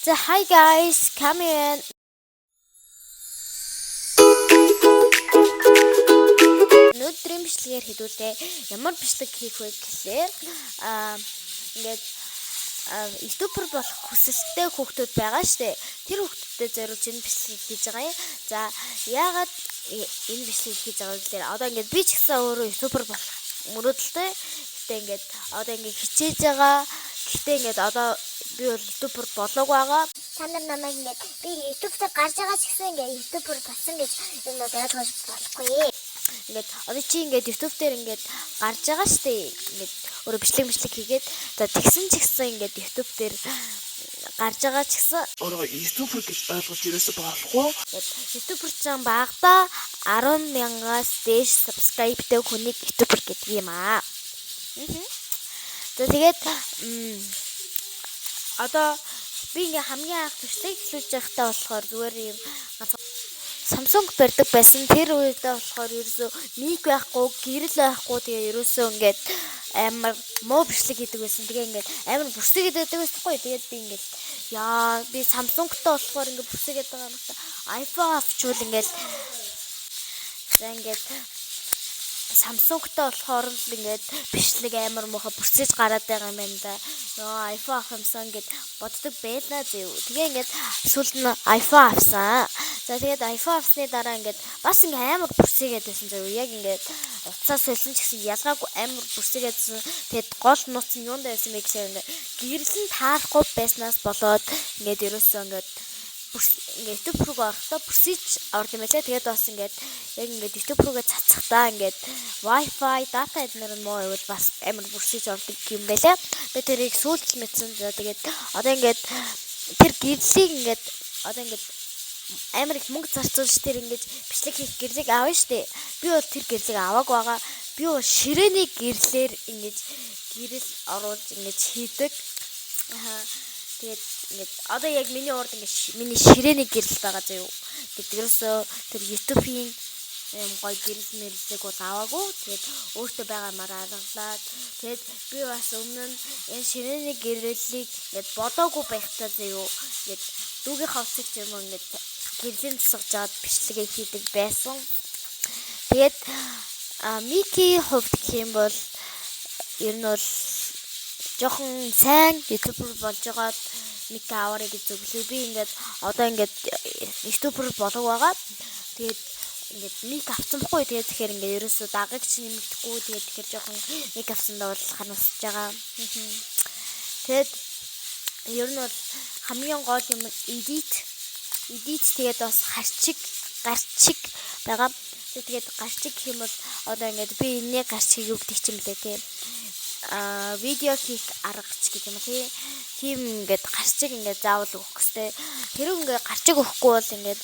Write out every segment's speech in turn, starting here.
За, hi guys, come in. Өнөөдрийн бичлэгээр хэдүүлээ ямар бичлэг хийх вэ гэхлээр ингээд YouTuber болох хүсэлттэй хүүхдүүд байгаа штэ. Тэр хүүхдүүдэд зориулж энэ бичлэгийг хийж байгаа юм. За, яагаад энэ бичлэгийг хийж байгаа вэ гэхлээр одоо ингээд би ч гэсэн өөрөө YouTuber болох мөрөөдөлтэй. Гэтэ ингээд одоо ингээд хичээж байгаа. Гэтэ ингээд одоо би бол YouTuber болоог байгаа. Та нар намайг ингээд би YouTube дээр гарч байгаа ч гэсэн ингээд YouTuber болсон гэж юм бол ойлгож болохгүй. Ингээд одоо чи ингээд YouTube дээр ингээд гарч байгаа штэ. Ингээд өөрөө бичлэг хийгээд, за, тэгсэн ч гэсэн ингээд YouTube дээр гарч байгаа ч гэсэн өөрөө YouTuber гэж ойлгож ерөөсө болохгүй. Ингээд YouTuber ч багадаа 10 мянгаас дээш subscribe-тэй хүнийг YouTuber гэдэг юм аа. За, тэгээд одоо би ингээ хамгийн анх бичлэг эхлүүлж байхдаа болохоор зүгээр юм ганц Samsung барьдаг байсан. Тэр үедээ болохоор ерөөсөө mic байхгүй, гэрэл байхгүй. Тэгээ ерөөсөө ингээд амар муу бичлэг хийдэг байсан. Тэгээ ингээд амар бүрсэгээд байдаг байсан хгүй. Тэгээд би ингээд яа, би Samsung-тай болохоор ингээд бүрсэгээд байгаа юм та. iPhone авчвал ингээд, за, ингээд Samsung-тай болохоор л ингээд бичлэг амар муухай бүрсэж гараад байгаа юм байна да. Нөө iPhone авах юмсан гэд боддог байлаа зөө. Тэгээ ингээд сүүлд нь iPhone авсан. За, тэгээд iPhone авсны дараа ингээд бас ингээд амар бүрсэгээд байсан зөө. Яг ингээд утсаа сольсон ч гэсэн ялгаагүй амар бүрсэгээдсэн. Тэгээд гол нууц нь юунд байсан бэ гэхээр ингээд гэрэл нь таарахгүй байснаас болоод ингээд ерөөсөө ингээд ингээ YouTube руу орохдоо бүрсэж орд юм байлаа. Тэгээд бас ингээд яг ингээд YouTube руугаа цацхдаа ингээд Wi-Fi, data эднэр нь муу байвал бас амар бүрсэж ордог юм байлаа. Тэгээд тэрийг сүүлд л мэдсэн. За, тэгээд одоо ингээд тэр гэрлийг ингээд одоо ингээд амар их мөнгө зарцуулж тэр ингэж бичлэг хийх гэрлийг авна штэ. Би бол тэр гэрлийг авааг байгаа. Би бол ширээний гэрлээр ингэж гэрэл оруулж ингэж хийдэг. Аа. Тэгээд ингээд одоо яг миний урд ингээд миний ширээний гэрэл байгаа заяа. Тэгээд ерөөсөө тэр YouTube-ийн юм гой гэрэл мэрлэг бол аваагүй. Тэгээд өөртөө байгаамаар аргалаад, тэгээд би бас өмнө нь энэ ширээний гэрлийг ингээд бодоогүй байхдаа заяа. Ингээд дүүгийн хавцыг ч юм уу ингээд гэрлийн тусгаж аваад бичлэгээ хийдэг байсан. Тэгээд Мики хувьд гэх юм бол ер нь бол жоохон сайн YouTuber болж байгаад mic аваарай гэж зөвлөе. Би ингээд одоо ингээд YouTuber болог байгаа. Тэгээд ингээд mic авсан бохгүй. Тэгээд тэгэхээр ингээд ерөөсөө дагагч нэмэгдэхгүй. Тэгээд тэгэхээр жоохон mic авсандаа бол харамсаж байгаа. Тэгээд ер нь бол хамгийн гол юм edit. Edit, тэгээд бас харчиг, гарчиг байгаа. Тэгээд гарчиг гэх юм бол одоо ингээд би энэний гарчиг юу гэдэг чинь блэ, тийм видео хийх аргач гэдэг юм уу, тий. Тийм, ингээд гарчиг ингээд заавал өгөх хэрэгтэй. Хэрэг ингээд гарчиг өгөхгүй бол ингээд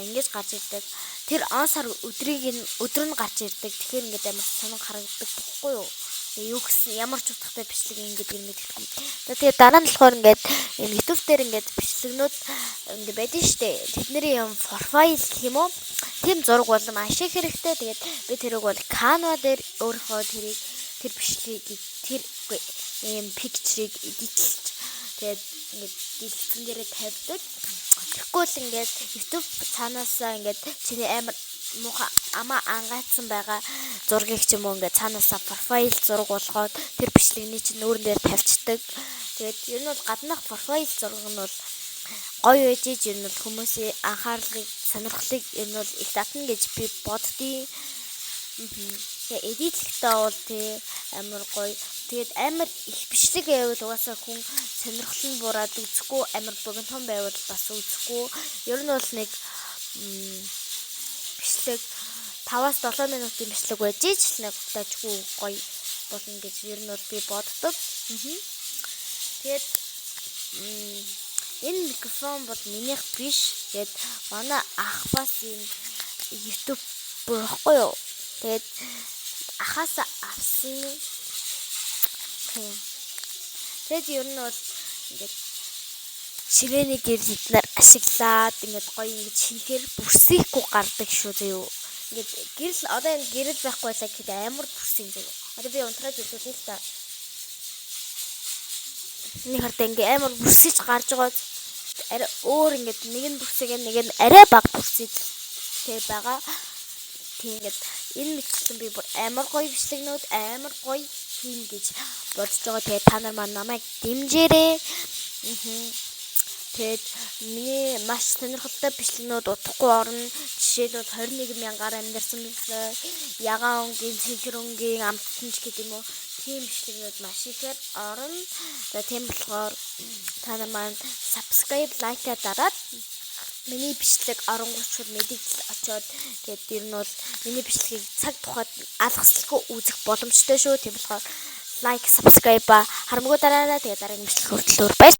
ингэж гарч ирдэг. Тэр он сар өдрийг нь өдөр нь гарч ирдэг. Тэгэхээр ингээд амар сонин харагддаг бохгүй юу? Юу гэсэн ямар ч утгатай бичлэг юм гэдгийг мэддэхгүй. За, тэгээд дараа нь болохоор ингээд юм YouTube дээр ингээд бичлэгнүүд ингээд байдаг штэ. Тэдний юм profile гэх юм уу? Тийм зураг бол маш их хэрэгтэй. Тэгээд би тэрийг бол Canva дээр өөрийнхөө тэрийг тэр бичлэгийг тэр үгүй ийм picture-ыг edit-лж, тэгээд ингээд дэлгэцэн дээрээ тавьдаг. Тэгэхгүй л ингээд YouTube цаанаасаа ингээд чиний амар муухай амаа ангаацсан байгаа зургийг ч юм уу ингээд цаанаасаа profile зураг болгоод тэр бичлэгний чинь нүүрэн дээр тавьчихдаг. Тэгээд ер нь бол гаднах profile зураг нь бол гоё байж иж ер нь бол хүмүүсийн анхаарлыг, сонирхлыг ер нь бол их татна гэж би боддیں۔ Тэгээ edit-лэхдээ бол тий амар гоё. Тэгээд амар их бичлэг байвал угаасаа хүн сонирхол нь буураад үзэхгүй, амар богинохон байвал бас үзэхгүй. Ер нь бол нэг бичлэг 5-аас 7 минутын бичлэг байж ич нэг дажгүй гоё болно гэж ер нь бол би боддог. Тэгээд энэ микрофон бол минийх биш. Тэгээд манай ах бас юм YouTube байхгүй юу? Тэгээд ахаас авсан. Тийм. Тэгээд ер нь бол ингээд ширээний гэрлэлтнэр ашиглаад ингээд гоё ингэж хийхээр бүрсэхгүй гардаг шүү заяо. Ингээд гэрэл, одоо энэ гэрэл байхгүй байлаа гэхэд амар бүрсэн заяо. Одоо би унтраад үзүүлье л та. Нэг хардаа ингээ амар бүрсэж гарч байгаа. Арай өөр, ингээд нэг нь бүрсэг, нэг нь арай бага бүрсэгтэй байгаа. Тийм, ингээд энэ мэтчлэн би бүр амар гоё бичлэгнүүд, амар гоё хийн гэж бодож байгаа. Тэгээд та нар маань намайг дэмжээрэй. Тэгээд миний маш сонирхолтой бичлэгнүүд удахгүй орно. Жишээлбэл, 21 мянгаар амьдарсан бичлэг, ягаан өнгийн, цэнхэр өнгийн амттан ч гэдэг юм уу. Тийм бичлэгнүүд маш ихээр орно. За, тийм болохоор та нар маань subscribe, like-аа дараад миний бичлэг оронгууд шууд мэдэгдэл очоод, тэгээд ер нь бол миний бичлэгийг цаг тухайд алгасалгүй үзэх боломжтой шүү. Тийм болохоор like, subscribe харамгүй дараарай. Тэгээд дараагийн бичлэг хүртэл баяр.